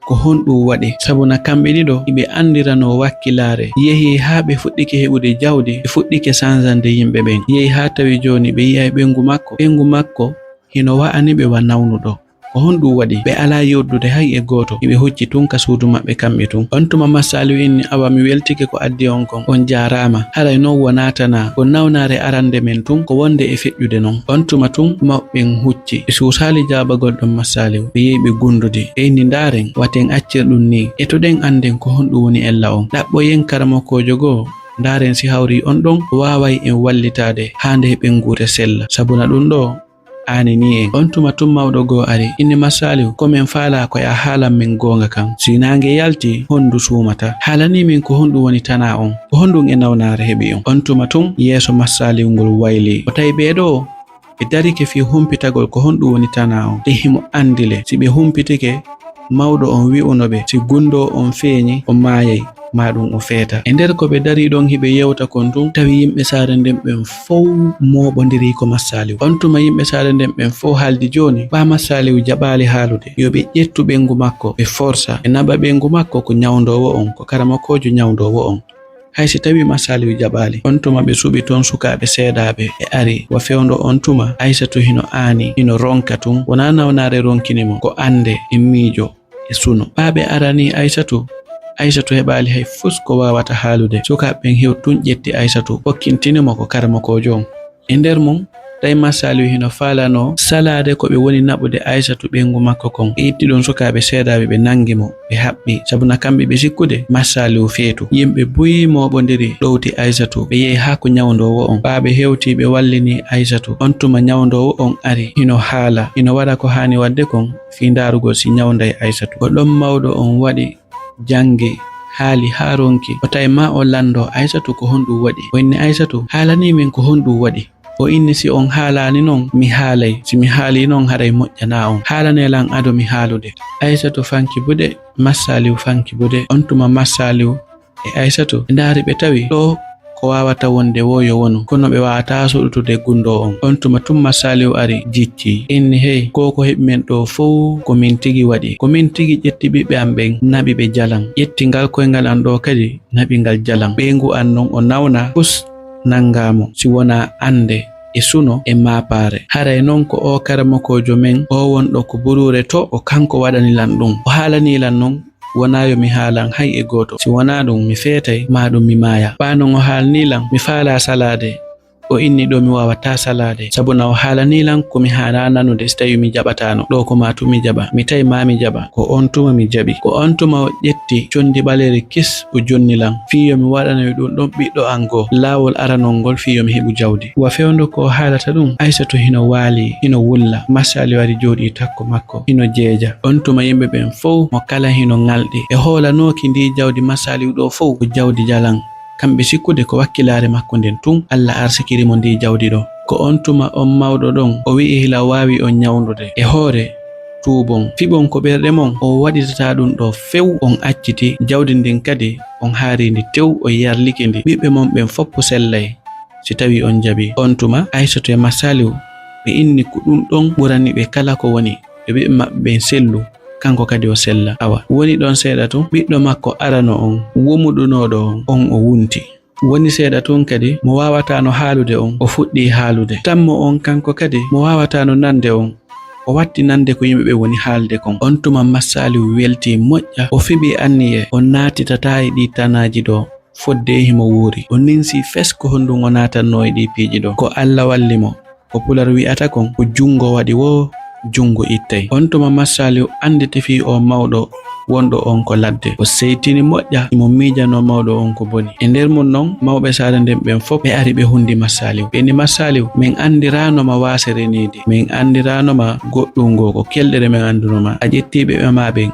Ko honɗum waɗi? Sabuna kamɓe ɗiɗo, iɓe anndiranoo wakkilaare. Yehi haa ɓe fuɗɗike heɓude jawdi, ɓe fuɗɗike sanzande yimɓe ɓen. Yehi haa tawi jooni ɓe yi'ay ɓeyngu makko. Ɓeyngu makko hino wa'ani ɓe wa nawnuɗo. Ko honɗum waɗi? Ɓe alaa yewtude hay e gooto. Iɓe hucci tun ka suudu maɓɓe kamɓe tun. On tuma Massaaliw inni, "Awa, mi weltike ko addi on kon. On jaaraama. Haray non wonaa tanaa. Ko nawnaare arande men tun, ko wonde e feƴƴude non." On tuma tun, mawɓe ɓen hucci. Ɓe suusaali jaabagol ɗon Massaaliw. Ɓe yehi ɓe gundudi. Ɓe inni, "Ndaaren, waten accir ɗum nii. Etoɗen annden ko honɗum woni ella on. Ɗaɓɓoyen karamokoojo goo. Ndaaren si hawrii on ɗon, o waaway en wallitaade haa ndee ɓeynguure sella. Sabuna ɗum ɗoo, aaninii en." On tuma tun mawɗo goo ari, inni, "Massaaliw, ko men faalaa ko yo a haalan men goonga kan. Si naange yaltii, honndu suumata. Haalanii min ko honɗum woni tanaa on? Ko honɗum e nawnaare heɓi on?" On tuma tun yeeso Massaaliw ngol waylii. O tawi ɓee ɗoo, ɓe darike fii humpitagol ko honɗum woni tanaa on. Ɗe himo anndi le. Si ɓe humpitike, mawɗo on wi'uno ɓe, si gundoo on feeñi, o maayay, maa ɗum o feeta. E nder ko ɓe darii ɗon hiɓe yewta kon tun, tawi yimɓe saare nden ɓen fow mooɓondirii ko Massaaliw. On tuma yimɓe saare nden ɓen fow haaldi jooni, ɓaa Massaaliw jaɓaali haalude, yo ɓe ƴettu ɓeyngu makko, ɓe forsa, ɓe naɓa ɓeyngu makko ko ñawndoowo on, ko karamokoojo ñawndoowo on. Hay si tawii Massaaliw jaɓaali, on tuma ɓe suɓi ton sukaaɓe seedaaɓe, ɓe ari. Wa fewndo on tuma, Aysatu hino aani, hino ronka tun. Wonaa nawnaare ronkini mo, ko annde e miijo e suno. Ɓaa ɓe aranii Aysatu, Aysatu heɓaali hay fus ko waawata haalude. Sukaaɓe ɓen hewti tun ƴetti Aysatu, fokkintini mo ko karamokoojo on. E nder mun, tawi Massaaliw hino faalanoo salaade ko ɓe woni naɓude Aysatu ɓeyngu makko kon. Ɓe itti ɗon sukaaɓe seedaaɓe, ɓe nangi mo, ɓe haɓɓi. Sabuna kamɓe ɓe sikkude Massaaliw feetu. Yimɓe buy mooɓondiri ɗowti Aysatu. Ɓe yehi haa ko ñawndoowo on. Ɓaa ɓe hewtii, ɓe wallinii Aysatu. On tuma ñawndoowo on ari, hino haala, hino waɗa ko haani waɗde kon fii ndaarugol si ñawnday Aysatu. Ko ɗon mawɗo on waɗi janngi, haali haa ronki. O tawi maa o lanndoo Aysatu ko honɗum waɗi. O inni, "Aysatu, haalanii min ko honɗum waɗi." O inni, "Si on haalaani non, mi haalay. Si mi haalii non, haray moƴƴanaa on. Haalanee lan ado mi haalude." Aysatu fanki buɗe, Massaaliw fanki buɗe. On tuma Massaaliw e Aysatu ɓe ndaari, ɓe tawi ɗoo ko waawata wonde woo yo wonu, kono ɓe waawataa suɗutude gundoo on. On tuma tun Massaaliw ari jiccii, inni, "Hey, ko ko heɓi men ɗoo fow ko min tigi waɗi. Ko min tigi ƴetti ɓiɓɓe am ɓen, naɓi ɓe jalan. Ƴetti ngal koyngal an ɗoo kadi, naɓi ngal jalan. Ɓeyngu an non o nawna, fus nangaa mo, si wonaa annde e suno e maapaare. Haray non ko oo karamokoojo men, oo wonɗo ko buruure to, ko kanko waɗani lan ɗum. O haalanii lan non, wonaa yo mi haalan hay e gooto. Si wonaa ɗum, mi feetay, maa ɗum mi maaya." Ɓaa non o haalanii lan, mi faalaa salaade. O inni, "Ɗoo mi waawataa salaade, sabuna o haalanii lan ko mi haanaa nanude si tawii mi jaɓataano. Ɗoo ko maa tun mi jaɓa. Mi tawi maa mi jaɓa." Ko on tuma mi jaɓi. Ko on tuma o ƴetti conndi ɓaleeri kis, o jonni lan, fii yo mi waɗanoy ɗum ɗon ɓiɗɗo an goo, laawol aranol ngol fii yo mi heɓu jawdi. Wa fewndo ko o haalata ɗum, Aysatu hino waali, hino wulla. Massaaliw ari jooɗii takko makko, hino jeeja. On tuma yimɓe ɓen fow, mo kala hino ŋalɗi. Ɓe hoolanooki ndii jawdi Massaaliw ɗoo fow ko jawdi jalan. Kamɓe sikkude ko wakkilaare makko nden tun Alla arsikiri mo ndii jawdi ɗoo. Ko on tuma on mawɗo ɗon o wi'i hila waawi on ñawndude. E hoore tuubon, fiɓon ko ɓerɗe mon, o waɗitataa ɗum ɗoo few, on acciti jawdi ndin kadi, on haari ndi tew, o yarlike ndi. Ɓiɓɓe mon ɓen foppu sellay, si tawii on jaɓii. On tuma, Aysatu e Massaaliw, ɓe inni ko ɗum ɗon ɓurani ɓe kala ko woni, yo ɓiɓɓe maɓɓe ɓen sellu, kanko kadi o sella. Awa, woni ɗon seeɗa tun, ɓiɗɗo makko arano on, womuɗunooɗo on, on o wunti. Woni seeɗa tun kadi, mo waawataano haalude on, o fuɗɗii haalude. Tammo on kanko kadi, mo waawataano nande on, o watti nande ko yimɓe ɓen woni haalde kon. On tuma Massaaliw weltii moƴƴa, o fiɓii anniye, o naatitataa e ɗii tanaaji ɗoo, fodde e himo wuuri. O ninsii fes ko honɗum o naatannoo e ɗii piiji ɗoo. Ko Alla walli mo. Ko Pular wi'ata kon, ko junngo waɗi woo, junngo ittay. On tuma Massaaliw annditi fii oo mawɗo wonɗo on ko ladde. O seytini moƴƴa, himo miijanoo mawɗo on ko boni. E nder mun non, mawɓe saare nden ɓen fow, ɓe ari ɓe hunndi Massaaliw. Ɓe inni, "Massaaliw, men anndiraano ma waasere needi. Men anndiraano ma goɗɗum goo, ko kelɗere men anndunoo ma. A ƴettii ɓiɓɓe maa ɓen,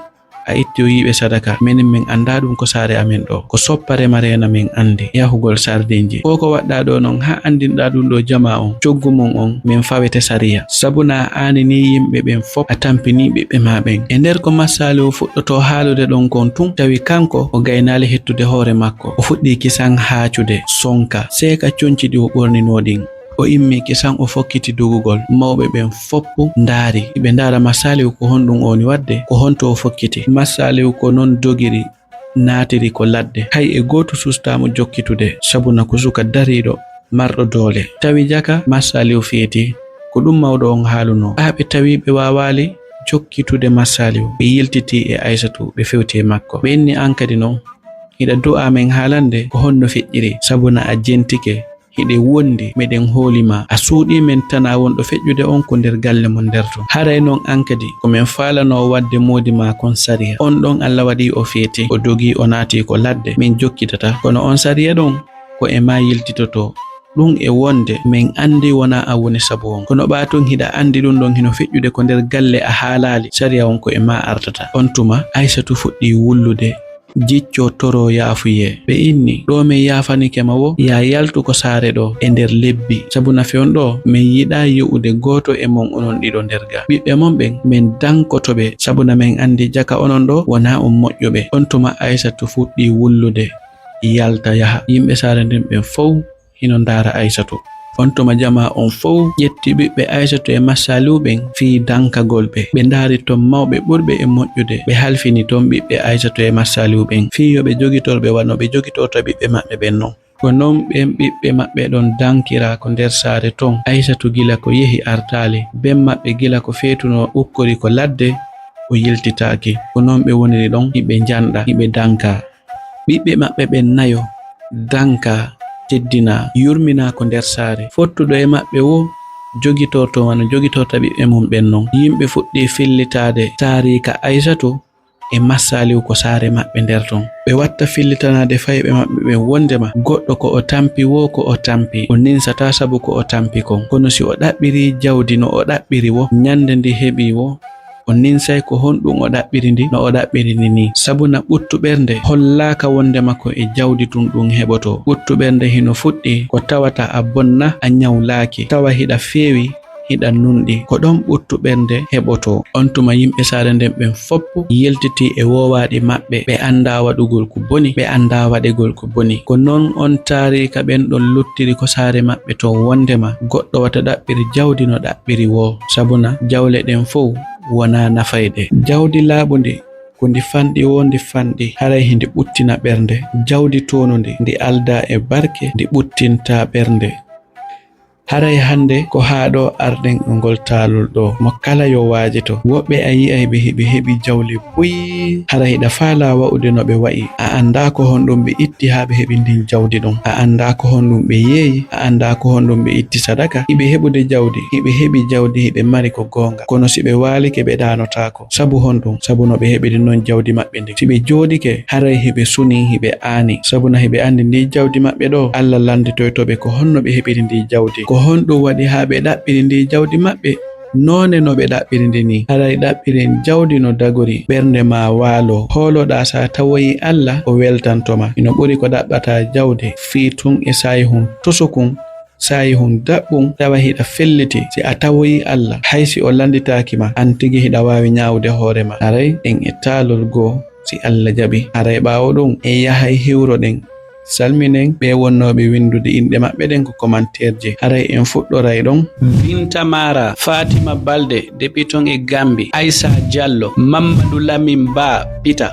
a itti o yiiɓe sadaka. Menen men anndaa ɗum ko saare amen ɗoo. Ko soppare ma reena men anndi yahugol sardinji. Ko ko waɗɗaa ɗoo non haa anndinɗaa ɗum ɗoo jamaa on, coggu mun on, men fawete sariya. Sabunaa a aaninii yimɓe ɓen fow, a tampinii ɓiɓɓe maa ɓen." E nder ko Massaaliw fuɗɗotoo haalude ɗon kon tun, tawi kanko o gaynaali hettude hoore makko. O fuɗɗii kisan haacude, sonka, seeka conci ɗi o ɓorninoo ɗin. O immii kisan o fokkiti dogugol. Mawɓe ɓen foppu ndaari. Hiɓe ndaara Masaliw ko honɗun o woni waɗde, ko honto o fokkiti. Masaliw ko non dogiri naatiri ko ladde. Hay e gooto sustaama jokkitude, sabuna ko suka dariiɗo, marɗo doole. Tawi jaka Masaliw feeti. Ko ɗun mawɗo on haalunoo. Haa ɓe tawi ɓe waawaali jokkitude Masaliw, ɓe yiltitii e Aysatu, ɓe fewti e makko. Ɓe inni an kadi non, hiɗa du'aa men haalande ko honno feƴƴiri, sabuna a jentike. Hiɗen wondi, meɗen hooli ma. A suuɗii men tanaa wonɗo feƴƴude on ko nder galle mon nder ton. Haray non an kadi, ko men faalanoo waɗde moodi maa kon sariya. On ɗon Alla waɗii o feeti, o dogii, o naatii ko ladde. Men jokkitata. Kono on sariya ɗon, ko e maa yiltitotoo. Ɗun e wonde men anndi wonaa an woni sabu on. Kono ɓaa tun hiɗa anndi ɗun ɗon hino feƴƴude ko nder galle a haalaali. Sariya on ko e maa artata. On tuma, Aysatu fuɗɗii wullude. Jiccoo toroo yaafuyee. Ɓe inni, ɗoo men yaafanike ma woo, yaa yaltu ko saare ɗoo e nder lebbi. Sabuna fewndo ɗoo, men yiɗaa yo'ude gooto e mon onon ɗiɗo nder gaa. Ɓiɓɓe mon ɓen, men dankoto ɓe, sabuna men anndi jaka onon ɗoo wonaa on moƴƴuɓe. On tuma Aysatu fuɗɗii wullude, yalta yaha. Yimɓe saare nden ɓen fow hino ndaara Aysatu. On tuma jamaa on fow ƴetti ɓiɓɓe Aysatu e Masaliw ɓen fii dankagol ɓe. Ɓe ndaari ton mawɓe ɓurɓe e moƴƴude. Ɓe halfini ton ɓiɓɓe Aysatu e Masaliw ɓen fii yo ɓe jogitor ɓe wano ɓe jogitorta ɓiɓɓe maɓɓe ɓen non. Ko non ɓen ɓiɓɓe maɓɓe ɗon dankiraa ko nder saare ton. Aysatu gila ko yehi artaali. Ben maɓɓe gila ko feetunoo ukkori ko ladde, o yiltitaaki. Ko non ɓe woniri ɗon, hiɓe njanɗa, hiɓe dankaa. Ɓiɓɓe maɓɓe ɓen nayo dankaa, teddinaa, yurminaa ko nder saare. Fottuɗo e maɓɓe woo jogitorto wano jogitorta ɓiɓɓe mum ɓen non. Yimɓe fuɗɗii fillitaade taariika Aysatu e Masaliw ko saare maɓɓe nder ton. Ɓe watta fillitanaade fayɓe maɓɓe ɓen wondema goɗɗo ko o tampi woo ko o tampi, o ninsataa sabu ko o tampi kon. Kono si o ɗaɓɓirii jawdi no o ɗaɓɓiri woo, ɲande ndi heɓii woo, o ninsay ko honɗun o ɗaɓɓiri ndi no o ɗaɓɓiri ndi nii. Sabuna ɓuttu ɓernde hollaaka wondema ko e jawdi tun ɗun heɓotoo. Ɓuttu ɓernde hino fuɗɗi ko tawata a bonna, a ɲawlaaki, tawa hiɗa feewi, hiɗa nunɗi. Ko ɗon ɓuttu ɓernde heɓotoo. On tuma yimɓe saare nden ɓen foppu yiltitii e woowaaɗi maɓɓe. Ɓe anndaa waɗugol ko boni, ɓe anndaa waɗegol ko boni. Ko non on taariika ɓen ɗon luttiri ko saare maɓɓe ton wondema goɗɗo wata ɗaɓɓir jawdi no ɗaɓɓiri woo, sabuna jawle ɗen fow wonaa nafayɗe. Jawdi laaɓundi, ko ndi fanɗi woo ndi fanɗi, haray hindi ɓuttina ɓernde. Jawdi toonundi, ndi aldaa e barke, ndi ɓuttintaa ɓernde. Haray hannde ko haa ɗoo arɗen e ngol taalol ɗoo, mo kala yo waajito. Woɓɓe a yi'ay ɓe hiɓe heɓi jawle buy, hara hiɗa faalaa wa'ude no ɓe wa'i. A anndaa ko honɗun ɓe itti haa ɓe heɓi ndin jawdi ɗon. A anndaa ko honɗun ɓe yeeyi, a anndaa ko honɗun ɓe itti sadaka. Hiɓe heɓude jawdi, hiɓe heɓi jawdi, hiɓe mari ko goonga. Kono si ɓe waalike, ɓe ɗaanotaako. Sabu honɗun? Sabu no ɓe heɓiri non jawdi maɓɓe ndin. Si ɓe jooɗike, haray hiɓe sunii, hiɓe aani. Sabuna hiɓe anndi ndii jawdi maɓɓe ɗoo, Alla lannditoyto ɓe ko honno ɓe heɓiri ndii jawdi. Ko honɗun waɗi haa ɓe ɗaɓɓiri ndii jawdi maɓɓe noone no ɓe ɗaɓɓiri ndi nii? Haray ɗaɓɓiren jawdi no dagori, ɓernde maa waaloo. Hooloɗaa si a tawoyii Alla, o weltanto ma. Hino ɓuri ko ɗaɓɓataa jawdi fii tun e saayihun tosukun, saayihun daɓɓun, tawa hiɗa felliti. Si a tawoyii Alla, hay si o lannditaaki ma, an tigi hiɗa waawi ɲaawude hoore maa. Haray en e taalol goo, si Alla jaɓii. Haray ɓaawo ɗun, en yahay hiwroɗen, salminen ɓee wonnooɓe winndude inɗe maɓɓe ɗen ko commentaire ji. Haray en fuɗɗoray ɗon. Binta Mara, Fatima Balde, depuis ton e Gambie, Aissa Diallo, Mamadou Lamine Ba, Pita.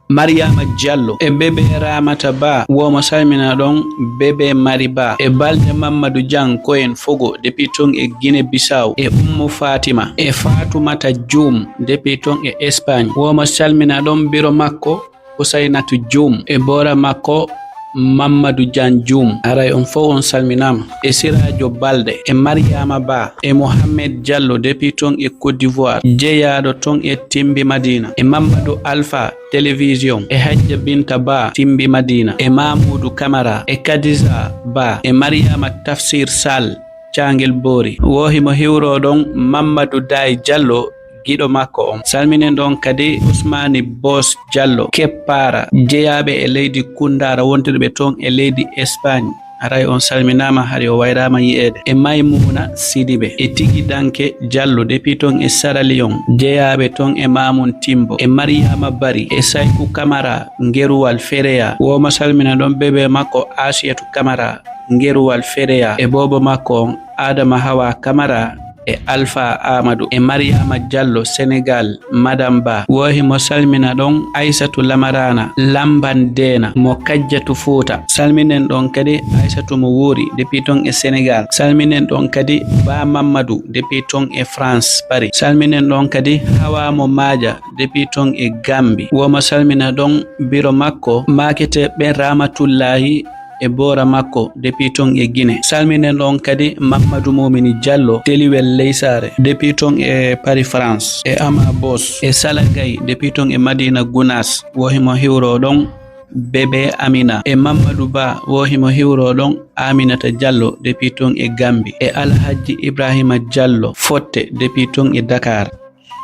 Mariama Diallo e Bébé Ramata Ba, woo mo salmina ɗon Bébé Mari Ba e Balde Mamadou Diang, ko en Fogo depuis ton e Guinée Bissau, e Ummu Fatima e Fatoumata Dioum depuis ton e Espagne, woo mo salmina ɗon biro makko Ousaynatu Dioum e boora makko Mamadou Diang Dioum. Haray on fow on salminaama. E Sirajo Balde e Mariama Ba e Mohamed Diallo depuis ton e Côte d'Ivoire, jeyaaɗo ton e Timbi Madina, e Mamadou Alpha Télévision, e Hajja Binta Ba, Timbi Madina, e Mamoudou Camara, e Kadiza Ba, e Mariama Tafsir Sall, Caangel Boori. Woo himo hiwroo ɗon Mamadou Day Diallo, giɗo makko on. Salminen ɗon kadi Ousmane Boss Diallo, Keppaara, jeyaaɓe e leydi Kundaara, wonduɓe ton e leydi Espagne. Aray on salminaama, hari o wayraama yi'eede. E Maymuna Sidibe, e Tigi Danke Jallo, depuis ton e Sierra Leone, jeyaaɓe ton e Mamun Timbo, e Mariama Bari, e Sayku Kamara, Ngeruwal Fereya. Wo mo salmina ɗon bebe makko Asiyatu Kamara, Ngeruwal Fereya, e boobo makko on Adama Hawa Kamara, e Alfa Amadu, e Mariama Jallo, Senegal, Madam Ba. Wo himo salmina ɗon Aysatu Lamarana, Lamban Deena, mo Kajjatu Fuuta. Salminen ɗon kadi Aysatu mo Wuuri, depuis ton e Senegal. Salminen ɗon kadi Ba Mammadu, depuis ton e France, Paris. Salminen ɗon kadi Hawa mo Maaja, depuis ton e Gambi. Wo mo salmina ɗon biro makko, maakete ɓen Ramatullahi e boora makko, depuis ton e Gine. Salminen ɗon kadi Mammadu Mumini Jallo, Teliwel Leysaare, depuis ton e Paris, France, e Ama Bos, e Sala Gay, depuis ton e Madina Gunas, wo himo hiwro ɗon Bebe Amina, e Mammadu Ba, wo himo hiwro ɗon Aminata Jallo, depuis ton e Gambi, e Alhajji Ibrahima Jallo, Fotte, depuis ton e Dakar.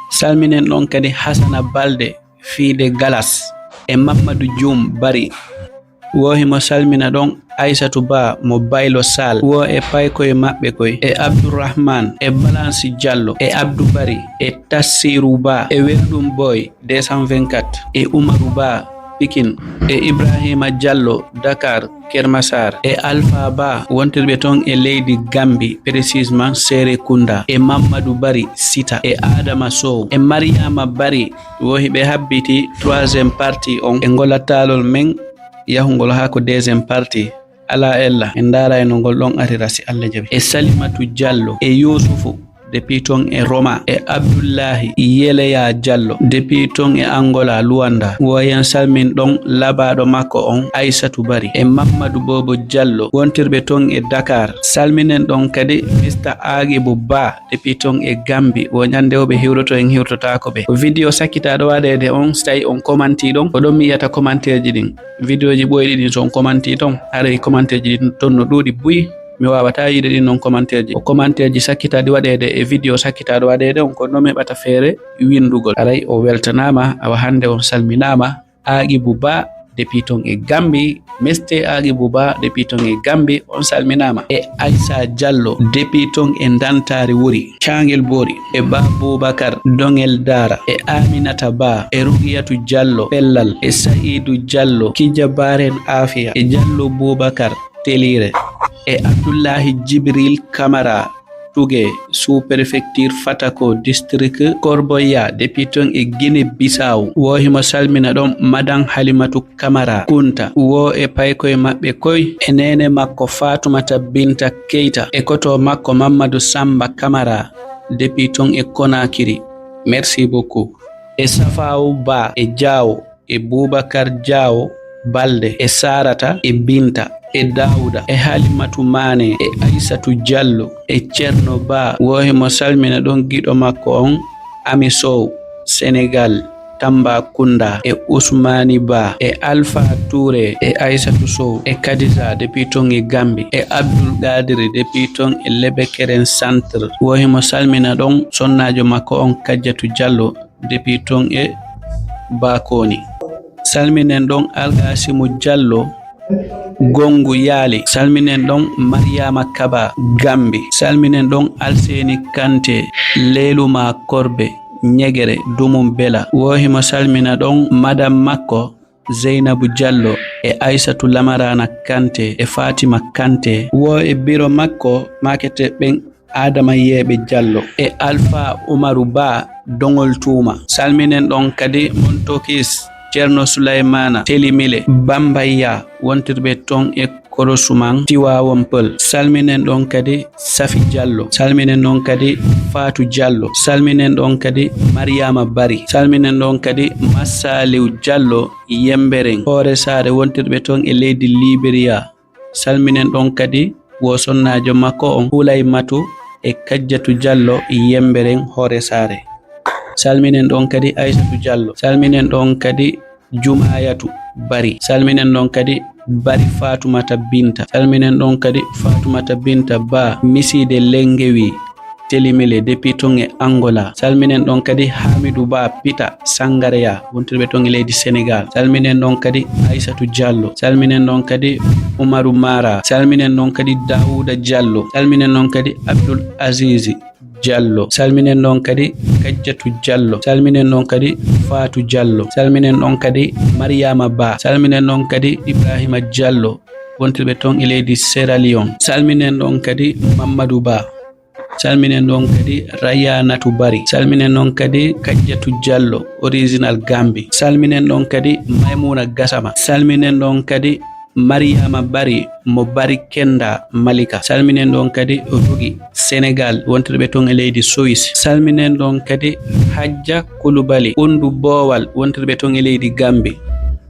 Salminen ɗon kadi Hasana Balde, Fiide Galas, e Mammadu Jum Bari. Wo himo salmina ɗon Aysatu Ba mo Baylo Sal, wo e paykoye maɓɓe koy, e Abdourahman, e Balansi Jallo, e Abdou Bari, e Tassiru Ba, e Welɗum Boy deux cent vingt-quatre, e Umaru Ba Pikin, e Ibrahima Jallo Dakar Kermasar, e Alfa Ba wontirɓe ton e leydi Gambi, précisément Serekunda, e Mammadu Bari Sita, e Adama Sow, e Mariama Bari. Wo hiɓe habbiti troisième partie on e ngola taalol men yahugol haa ko deuxième partie. Alaa ella, en ndaara e no ngol ɗon arira si Allah jaɓi. E Salimatu Jallo, e Yuusufu, depuis ton e Roma, e Abdullahi Yeleya Jallo, depuis ton e Angola, Luanda. Wo yen salmin ɗon labaaɗo makko on, Aysatu Bari, e Mammadu Bobo Jallo, wontirɓe ton e Dakar. Salminen ɗon kadi Mister Agibu Ba, depuis ton e Gambi. Wo ñande o ɓe hiwroto, en hiwrotaako ɓe. Ko video sakkitaaɗo waɗeede on, si tawi on commenti ɗon, ko ɗon mi yiyata commentaire ji ɗin. Video ji ɓooyɗi ɗin, so on commenti ton, haray commentaire ji ɗin ton no ɗuuɗi buy. Mi waawataa yiide ɗin non commentaire ji. Ko commentaire ji sakkitaaɗi waɗeede e video sakkitaaɗo waɗeede on, ko non mi heɓata feere winndugol. Aray o weltanaama, awa hannde on salminaama. Agibu Ba, depuis ton e Gambi, Mister Agibu Ba, depuis ton e Gambi, on salminaama. E Aissa Jallo, depuis ton e Ndantaari Wuri, Caangel Boori, e Ba Bubakar Dongel Daara, e Aminata Ba, e Rugiyatu Jallo Pellal, e Sa'idu Jallo Kijabaren Afiya, e Jallo Bubakar Teliire, e Abdullahi Jibril Kamara Tuge, sous-préfecture Fatako, district Korboya, depuis ton e Guinée Bissau. Wo himo salmina ɗon Madan Halimatu Kamara Kunta. Wo e paykoye maɓɓe koy, e neene makko Fatumata Binta Keita, e koto makko Mammadu Samba Kamara, depuis ton e Konakiri. Merci beaucoup. E Safawu Ba e Jaawo, e Bubakar Jaawo Balde, e Sarata, e Binta, e Daawuda, e Halimatu Maane, e Aysatu Jallo, e Cerno Ba, wo himo salmina ɗon giɗo makko on, Ami Sow, Senegal, Tambakunda, e Usmani Ba, e Alfa Ture, e Aysatu Sow, e Kadija, depuis ton e Gambi, e Abdul Qadiri, depuis ton e Lebekeren Centre, wo himo salmina ɗon sonnaajo makko on, Kajjatu Jallo, depuis ton e Bakoni. Salminen ɗon Alkasimu Jallo, Gongu Yaali. Salminen ɗon Mariama Kaba, Gambi. Salminen ɗon Alseni Kante, Leeluma Korbe, Ñegere, Dumum Bela. Wo himo salmina ɗon madam makko, Zeynabu Jallo, e Aysatu Lamarana Kante, e Fatima Kante. Wo e biro makko, maakete ɓen Adama Yeeɓe Jallo e Alfa Umaru Ba Doŋol Tuuma. Salminen ɗon kadi Montokis Ceerno Sulaymana Telimile Bambayya, wontirɓe ton e Korosuman Tiwawon Pël. Salminen ɗon kadi Safi Jallo. Salminen ɗon kadi Faatu Jallo. Salminen ɗon kadi Mariyama Bari. Salminen ɗon kadi Massaliw Jallo Yembereŋ, Hoore Saare, wontirɓe ton e leydi Liberiya. Salminen ɗon kadi wo sonnaajo makko on Hulaymatu e Kajjatu Jallo Yembereŋ Hoore Saare. Salminen ɗon kadi Aysatu Jallo. Salminen ɗon kadi Jumayatu Bari. Salminen ɗon kadi Bari Fatumata Binta. Salminen ɗon kadi Fatumata Binta Ba Misiide Lengewi. Telimele depuis toon e Angola. Salminen ɗon kadi Hamidou Ba Pita Sangareya, wontirɓe toon e leydi Senegal. Salminen ɗon kadi Aissatou Diallo. Salminen ɗon kadi Umaru Mara. Salminen ɗon kadi Dawuda Diallo. Salminen ɗon kadi Abdoul Aziz Diallo. Salminen ɗon kadi Kajjatu Diallo. Salminen ɗon kadi Fatou Diallo. Salminen ɗon kadi Mariama Ba. Salminen ɗon kadi Ibrahima Diallo, wontirɓe toon e leydi Sierra Leone. Salminen ɗon kadi Mamadou Ba. Salminen ɗon kadi Rayanatou Bari. Salminen ɗon kadi Kajjatu Diallo, original Gambi. Salminen ɗon kadi Maimouna Gassama. Salminen ɗon kadi Mariama Bari mo Bari Kenda Malika. Salminen ɗon kadi Rogi Senegal, wontirɓe toon e leydi Suisse. Salminen ɗon kadi Hajja Koulibaly, Undu Bowal, wontirɓe toon e leydi Gambi.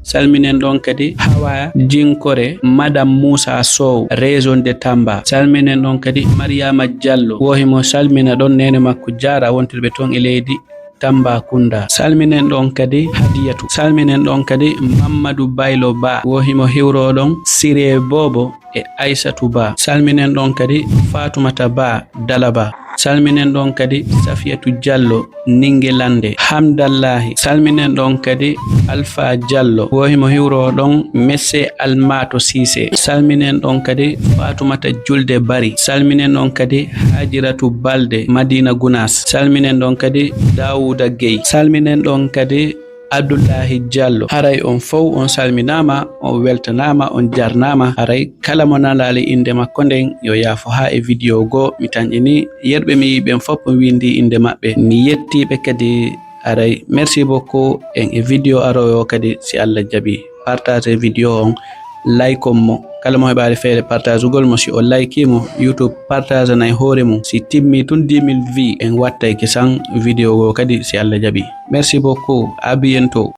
Salminen ɗon kadi Hawa Jinkore, Madame Moussa Sow, région de Tamba. Salminen ɗon kadi Mariama Diallo, wo himo salmina ɗon neene makko Jaara, wontirɓe toon e leydi Tambacounda. Salminen ɗon kadi Hadiyatu. Salminen ɗon kadi Mamadou Baylo Ba, wo himo hiwro ɗon Siré Bobo e Aissatou Ba. Salminen ɗon kadi Fatoumata Ba Dalaba. Salminen ɗon kadi Safiyatu Diallo Ningelande Hamdallahi. Salminen ɗon kadi Alpha Diallo, wo himo hiwro ɗon Messe Almato Cissé. Salminen ɗon kadi Fatoumata Julde Bari. Salminen ɗon kadi Hajiratu Balde Madina Gounass. Salminen ɗon kadi Dawouda Gueye. Salminen ɗon kadi Abdullahi Diallo. Haray on fow on salminaama, on weltanaama, on jarnaama. Haray kala mo nanaali innde makko nden, yo yaafo haa e video goo. Mi tanƴini yerɓe mi yi'i ɓen fow on winndi innde maɓɓe. Mi yettii ɓe kadi. Haray merci beaucoup. En e video aroowo kadi, si Allah jaɓi. Partage video on, like on mo. Kala mo heɓaali feere partagugol mo, si o like mo, YouTube partagenay hoore mum. Si timmi tun dix mille vues, en wattay kisan video goo kadi, si Allah jaɓi. Merci beaucoup. À bientôt.